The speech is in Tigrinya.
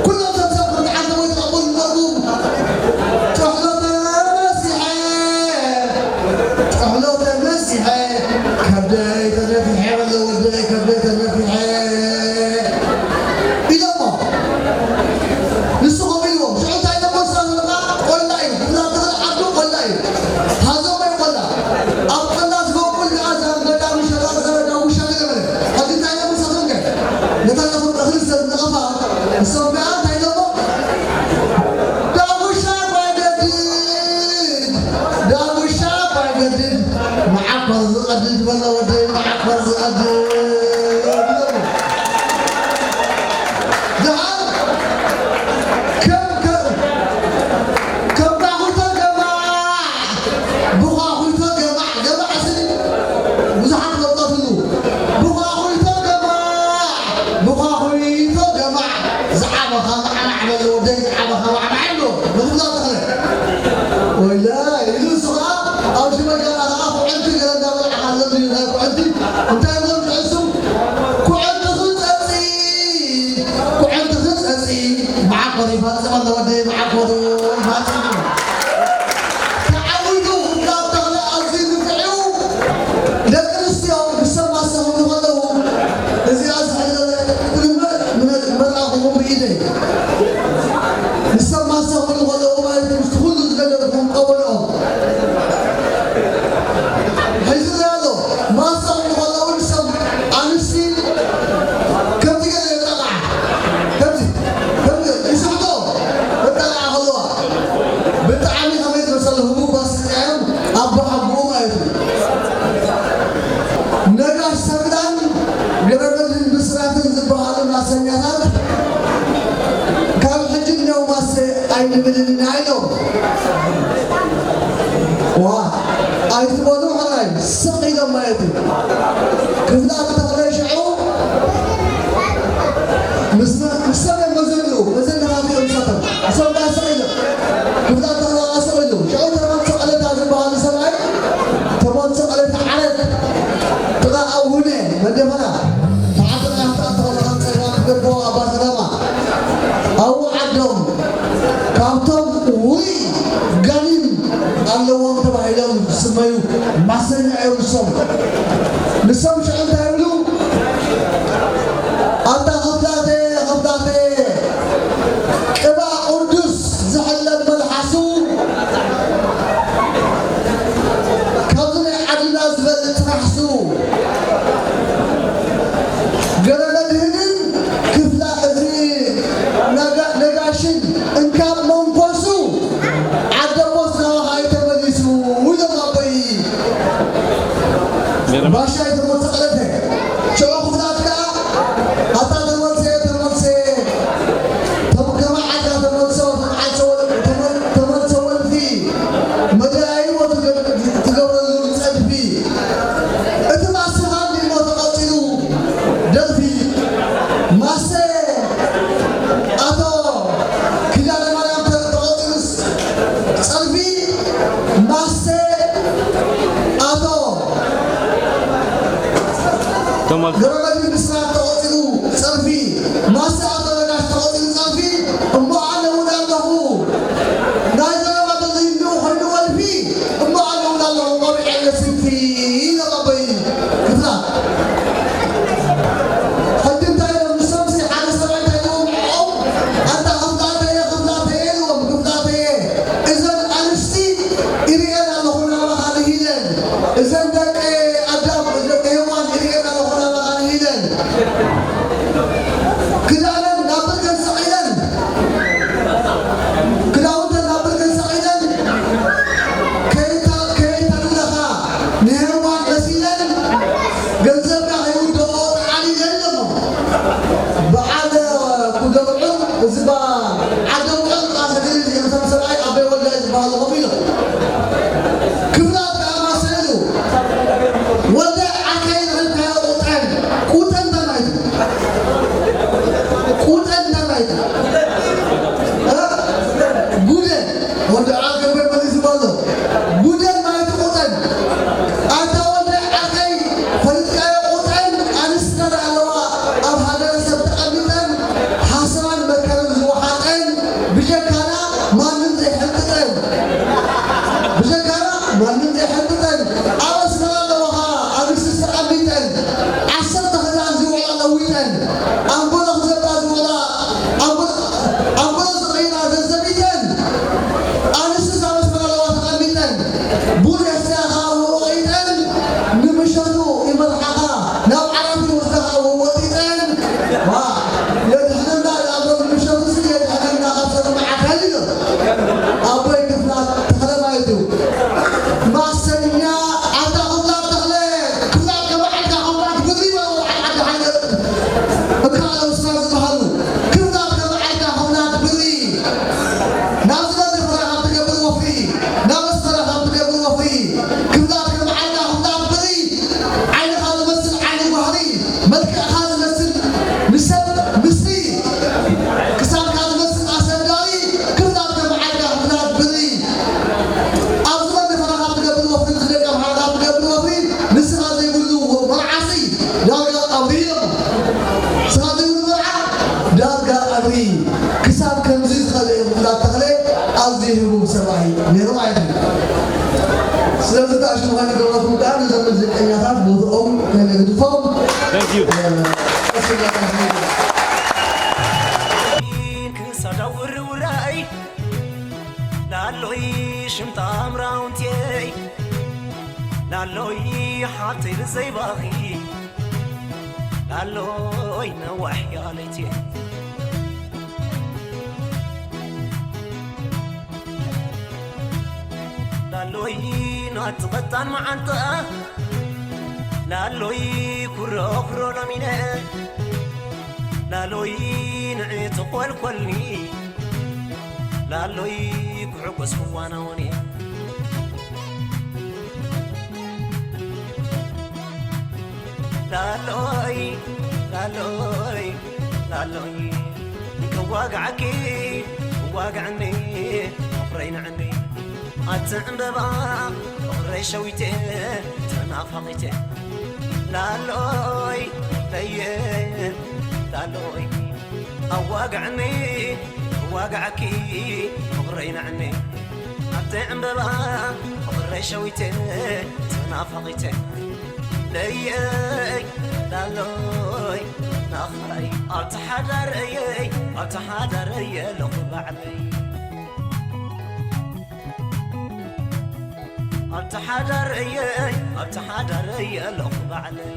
ኩሎም ሰብ ሰብ ክትዓዘቡ ይትቐበሉ ኣለኹም። ጥሕሎ ተመሲሐ፣ ጥሕሎ ተመሲሐ፣ ከብደይ ተነፊሐ፣ በለ ወደይ ከብደይ ተነፊሐ ኢሎሞ። ንሱ ከምኡ ኢልዎም። ሽዑ እንታይ ኢሎሞ? ንሳ ዘለማ ቆላ እዩ። ብፍላይ ኣብ ትግራይ ዓዱ ቆላ እዩ። ሃዞሞ እዩ ቆላ። ኣብ ቆላ ዝበቁል ደኣ እዛ ገዳም ሸላ፣ እዛ ዳጉሻ ገለ በለ። ሕጂ እንታይ ኢሎሞ ንሳቶም ከ? ነታ እኽሊ እኽሊ ሰብ ዝነቐፋ፣ ንሶም ከኣ እንታይ ኢሎሞ? ዳጉሻ እኳ ይገድድ፣ ዳጉሻ እኳ ይገድድ፣ መዓኮር ዝቐድድ በሎ ወደይ፣ መዓኮር ዝቐድድ። ደሓር ከም፣ ከም፣ ከም ኳኹቶ ገማዕ፣ ብኳኹቶ ገማዕ፣ ገማዕ ስኒ ብዙሓት ፈልጠትሉ። ብኳኹቶ ገማዕ፣ ብኳኹቶ ገማዕ፣ ዝዓበኻ ማዕማዕ በሎ ወደይ፣ ዝዓበኻ ማዕማዕ ኣሎ። ንኽብላ ተኽለ። ወይለ ኢሉ ንሱ ኸዓ ኣብ ሽመጋና ኸዓ ኩዕንቲ ገለ እንዳበልዓ ከሎ እዩ ናይ ኩዕንቲ እንታይ ኢሎም ዝሕሱ? ኩዕንቲ ኽንጸጺ፣ ኩዕንቲ ኽንጸጺ፣ መዓኮር ይፋጽም ኣሎ ወደይ፣ መዓኮር ይፋጽም። ተዓዊቱ ካብ ተኽለ ኣዝዩ ንፍዕ እዩ። ደቂ ኣንስትዮ ንሰብ ማሰኹም ከለዉ፣ እዚኣ ዝሕለለ መርኣኹም ብኢደይ። ንሰብ ማሰኹም ከለዉ ማለት ምስቲ ኩሉ ዝገለጽኩም ቀበልኦም። ሒዙ ኣሎ። ማሰኹም ከለዉ ንሰብ ኣንስቲ ከምዚ ገለ የጠቓዓ። ከምዚ፣ ከምዚ ይስሕቶ። የጠቓዓ ከለዋ ብጣዕሚ ከመይ ዝመሰለ ህቡብ ባስጢያዮም ኣቦሓጎኡ ማለት እዩ። ነጋሽ ሰብላን ገረመልን ብስራትን ዝበሃሉ ማሰኛታት ካብ ሕጂ እኒኦ ማሰ ኣይንብልን ኢና ኢሎም። ዋ፣ ኣይትበሉ ሕራይ ስቕ ኢሎም ማለት እዩ። ክፍላ ተኽለ ሽዑ ምስ፣ ምስ ሰብ እዮም መዘንኡ፣ መዘንኻ እዮም ንሳቶም። እሶም ዳስ ኢሎም። ክፍላ ተኽለ ኣስቕ ኢሉ። ሽዑ ተመንሶ ቀለታ ዝበሃሉ ሰብኣይ፣ ተመንሶ ቀለታ ዓረት፣ ጥቓ ኣቡነ መደፈራ፣ ተዓዘና ሃፍታ ተኽለ ካብ ጸጋም ትገብሮ ኣባ ሰላማ። ኣብኡ ዓዶም ካብቶም ውይ ጋኒን ኣለዎም ተባሂሎም ዝስመዩ ማሰኛ እዮም ንሶም። ንሶም ሽዑ እንታይ ይብሉ? ኣታ ኸፍታተ፣ ኸፍታተ፣ ቅባእ ቅዱስ ዝሕለብ መልሓሱ፣ ካብዚ ናይ ዓድና ዝበልጽ ናሕሱ፣ ገረመድህንን ክፍላ እዚ ነጋ-፣ ነጋሽን እንካብ መንፈሱ ዓደቦስ ናባኻ እዩ ተመሊሱ ኢሎም ኣቦይ ባሻይ ተመልሰ ቀለተ። ሽዑ ክፍላት ከኣ ኣታ ተመልሰ፣ ተመልሰ፣ ተም-፣ ከመ ዓድና ተመልሶ፣ ተመ-፣ ተመልሶ ወልፊ፣ መደያይቦ ትገ-፣ ትገብረሉ ጸድፊ። እቲ ማሰኻ እንዲሞ ተቐጺሉ ደርፊ። ማሰ ኣቶ ኪዳነ ማርያም ተ-፣ ተቐጺሉስ ጸርፊ። ማሰ ኣቶ ተመልሶ። ገረመድህን ብስራት ተቐጺሉ ጸርፊ። ማሰ ኣቶ ነጋሽ ተቐጺሉ ጸርፊ። እሞ ኣነ እውን ኣለኹ። ናይ ዘረባ ተዘይንኡ ኮይኑ ወልፊ። እሞ ኣነ እውን ኣለኹ ቆቢዐ የስፊ ኢሎም ኣቦይ ክፍላ። ሕጂ እንታይ ኢሎም ንሶምሲ ሓደ ሰብኣይ እንታይ ኢልዎም ንዕኦም? ኣንታ ክፍላተየ፣ ክፍላተየ ኢልዎም፣ ክፍላተየ። እዘን ኣንስቲ ይርእየን ኣለኹ ናባኻ ንሂለን። እዘን ደቂ ኣዳም፣ ደቂ ሄዋን ይርእየን ኣለኹ ናባኻ ንሂለን። ክዳነን ናብ ብርከን ሰቒለን፣ ክዳውንተን ናብ ብርከን ሰቒለን፣ ከይታ-፣ ከይተብለኻ ንሄዋን መሲለን፣ ገንዘብና ከይውድኦ ተዓሊለን ኣለኹ። በዓል ኩደብዑ፣ እዚ ባ-፣ ዓደብዑ፣ ቃሰግሪ፣ እቶም ሰብኣይ ኣበይ ወልዳይ ዝበሃሉ ኮፍ ኢሎም። ክፍላት ከኣ ማሰሉ። ወደ ዓርከይ ዝረኸብካዮ ቁጠን። ቁጠን እንታይ ማለት እዩ? ቁጠን እንታይ ማለት እዩ? እ? ጉደን። ወዲ ዓርከይ መሊስዎ ኣሎ። ጉደን ማለት ቁጠን። ኣታ ወዲ ዓርከይ ፈሊጥካዮ ቁጠን። ኣንስትና ኣለዋ ኣብ ሃገረ ሰብ ተቐሚጠን ክሳብ ከምዚ ዝኸለ ይኹን እንዳተኽለ ኣዝዩ ህቡብ ሰብኣይ ነይሩ ማለት እዩ። ስለዚ እታ ሽሙ ከይገበርኩም ከኣ ነዞም ሙዚቀኛታት ቦትኦም ከነግድፎም። Thank you. እ፣ ቀስ ኢልና ክንከይድ። ክሳዳ ውርውራይ ላሎይ ሽምጣ ምራውንቴይ ላሎይ ሓብተይ ብዘይባኺ ላሎይ ነዋሕ ያለይቴ ላሎይ ናቲ ቐጣን መዓንጣ ላሎይ ኩሮ ኩሮ ሎሚነ ላሎይ ንዒ ተኾልኮልኒ ላሎይ ክሕጎስ ክዋናወን እየ ላሎይ ላሎይ ላሎይ ንከዋግዓኪ ዋግዕኒ ፍቕረይ ንዕኒ ኣቲ ዕምበባ ፍቕረይ ሸዊተ ተናፋቒተ ላሎይ ለየ ላሎይ ኣዋግዕኒ ዋግዕኪ ፍቕረይ ንዕኒ ኣቲ ዕምበባ ፍቕረይ ሸዊተ ተናፋቒተ ለየይ ላሎይ ናኻይ ኣብቲ ሓዳረየይ ኣብቲ ሓዳረየ ኣለኹ ባዕለይ ኣብቲ ሓዳረየይ ኣብቲ ሓዳረየ ኣለኹ ባዕለይ